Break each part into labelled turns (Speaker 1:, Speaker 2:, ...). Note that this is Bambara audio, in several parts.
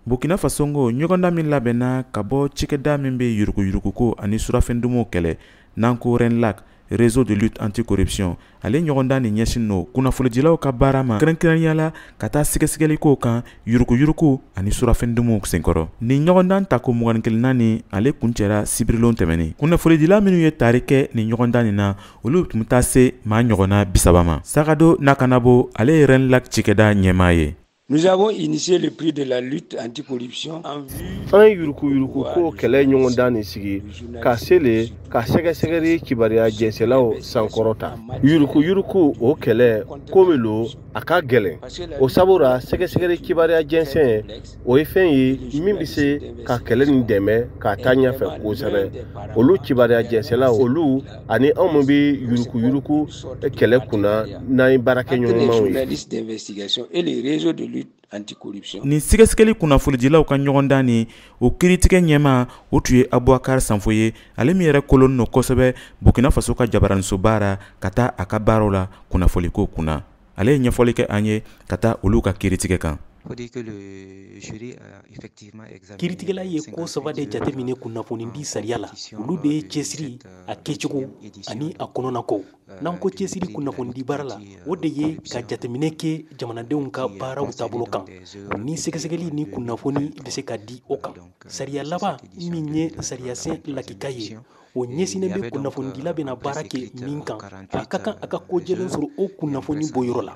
Speaker 1: Burkina Faso ko ɲɔgɔndan min labɛnna ka bɔ cikɛda min bɛ yuruguyuruguko ani surafɛndunw kɛlɛ, n'an ko RENLAC, Réseau de lutte anticorruption, ale ɲɔgɔndan nin ɲɛsin don kunnafonidilaw ka baara ma, kɛrɛnkɛrɛnya la ka taa sɛgɛsɛgɛliko kan yuruguyurugu ani surafɛndunw senkɔrɔ. Nin ɲɔgɔndan tako 21nan nin, ale kuncɛra sibirilon tɛmɛnen. Kunnafonidila minnu ye tari kɛ nin ɲɔgɔndan nin na, olu tun bɛ taa se maa ɲɔgɔnna 30 ma. Sagado Nakanabo, ale ye RENLAC cikɛda ɲɛmaa ye.
Speaker 2: Nous avons initié le prix de la lutte anticorruption en vue
Speaker 3: An ye yuruguyurugu ko kɛlɛ ɲɔgɔndan nin sigi ka se le ka sɛgɛsɛgɛli kibaruya jɛnsɛlaw sankɔrɔta. Yuruguyurugu o kɛlɛ ko min lo, a ka gɛlɛn. O sabu ra, sɛgɛsɛgɛli kibaruya jɛnsɛn, o ye fɛn ye min bɛ se ka kɛlɛ nin dɛmɛ ka taa ɲɛfɛ kosɛbɛ. Olu kibaruya jɛnsɛlaw, olu ani anw min bɛ yuruguyurugu kɛlɛ kunna, n'an ye baarakɛ ɲɔgɔnmaw ye.
Speaker 2: Journalistes d'investigation et les réseaux de lutte anticorruption.
Speaker 1: Nin sɛgɛsɛgɛli kunnafonidilaw ka ɲɔgɔndan nin, o kiiritigɛ ɲɛmaa, o tun ye Abubakar Sanfo ye, ale min yɛrɛ kolon don kosɛbɛ Burkina Faso ka jabaraninsoba ra ka taa a ka baaraw la kunnafoliko kunna. Ale ye ɲɛfɔli kɛ an ye ka taa olu ka kiiritigɛ kan.
Speaker 4: Kiiritigɛla ye ko saba de jateminɛ kunnafonidi sariya la. Olu de ye cɛsiri, a kɛcogo ani a kɔnɔnako. N'an ko cɛsiri kunnafonidi baara la, o de ye ka jateminɛ kɛ jamanadenw ka baaraw taabolo kan, ni sɛgɛsɛgɛli ni kunnafoni bɛ se ka di o kan. Sariya laban min ye sariyasen lakika ye, o ɲɛsinnen bɛ kunnafonidila bɛna baara kɛ min kan, a ka kan a ka ko jɛlen sɔrɔ o kunnafoni bɔyɔrɔ la.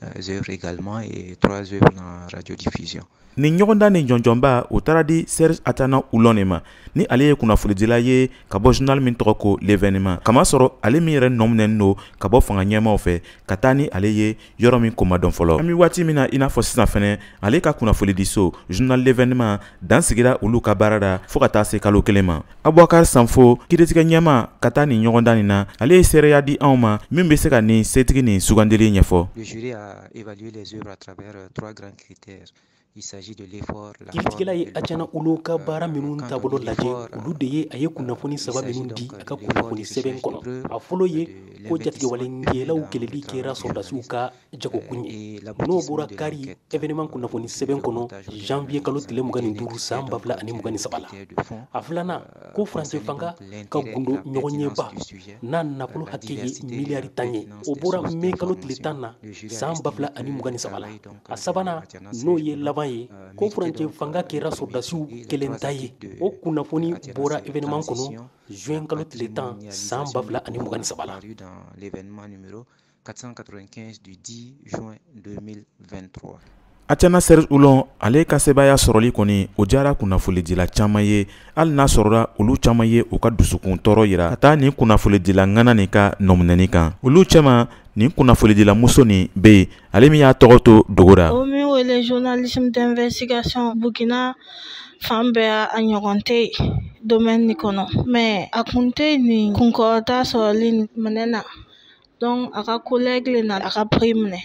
Speaker 5: Œuvres également et trois œuvres en radiodiffusion.
Speaker 1: Nin ɲɔgɔndan ni jɔnjɔnba, o taara di Serge Atana Oulon de ma, ni ale ye kunnafonidila ye ka bɔ journal min tɔgɔ ko L'Événement, kamasɔrɔ ale min yɛrɛ nɔ minɛnen don ka bɔ fanga ɲɛmaw fɛ ka taa ni ale ye yɔrɔ min ko ma dɔn fɔlɔ. An bɛ waati min na i n'a fɔ sisan fɛnɛ, ale ka kunnafonidiso journal L'Événement, dan sigira olu ka baara la fo ka taa se kalo 1 ma. Abubakar Sanfo, kiiritigɛ ɲɛma ka taa nin ɲɔgɔndan nin na, ale ye seereya di anw ma min bɛ se ka nin setigi nin sugandili ɲɛfɔ.
Speaker 5: Le jury a évalué les œuvres à travers trois grands critères. Il s'agit de l'effort, la
Speaker 4: Kiiritigɛla ye Acana Olo ka baara minnu taabolo lajɛ, olu de ye a ye kunnafoni saba minnu di a ka kunnafoni sɛbɛn kɔnɔ. A fɔlɔ ye ko jatigɛwalenkɛlaw kɛlɛli kɛra sɔrɔdasiw ka jagokun ye. N'o bɔra kari Événement kunnafoni sɛbɛn kɔnɔ janvier kalo tile 25 san 2023 la. A filanan, ko furancɛ fanga ka gundo ɲɔgɔn ɲɛba n'a nafolo hakɛ ye miliyari 10 ye, o bɔra mɛ kalo tile 10 na san 2023 la. A sabanan, n'o ye laban ye, ko furancɛ fanga kɛra sɔrɔdasiw kelen ta ye, o kunnafoni bɔra Événement kɔnɔ juin kalo tile 10 san 2023 la.
Speaker 5: L'événement numéro 495 du 10 juin 2023.
Speaker 1: Athiana Serge Oulon, ale ka sebaaya sɔrɔli kɔni, o diyara kunnafonidila caman ye, hali n'a sɔrɔla olu caman ye u ka dusukun tɔɔrɔ yira ka taa nin kunnafonidila ŋana nin ka nɔminɛni kan. Olu cɛma, nin kunnafonidila muso nin bɛ yen, ale min y'a tɔgɔ to dogo la.
Speaker 6: O min wele journalisme d'investigation, Burkina fan bɛɛ a ɲɔgɔn tɛ yen domaine nin kɔnɔ, mais a kun tɛ nin kunkɔrɔta sɔrɔli minɛ na. Donc a ka collègue le na a ka prix minɛ,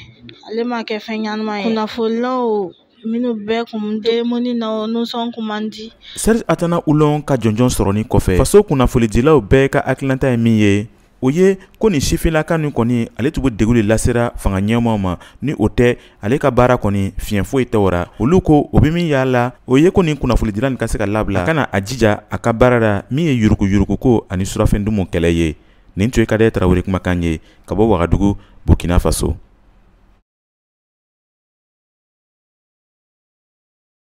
Speaker 6: ale ma kɛ fɛn ɲɛnama ye. Kunnafonilaw minnu bɛɛ kun cérémonie na, nisɔn kun man di.
Speaker 1: Serge Atana Oulon ka jɔnjɔn sɔrɔni kɔfɛ, faso kunnafonidilaw bɛɛ ka hakilinata ye min ye, o ye ko nin sifinnaka nin kɔni, ale tun bɛ degun de lasera fanga ɲɛmaaw ma. Ni o tɛ, ale ka baara kɔni, fiɲɛ foyi tɛ o la. Olu ko o bɛ min y'a o ye ko nin kunnafonidila nin ka se ka labila, a kana a jija a ka baara la min ye yuruguyuruguko ani surafɛndumu kɛlɛ ye. Nin tun ye Kadɛ Tarawele kumakan ye ka bɔ Wagadugu, Burkina Faso.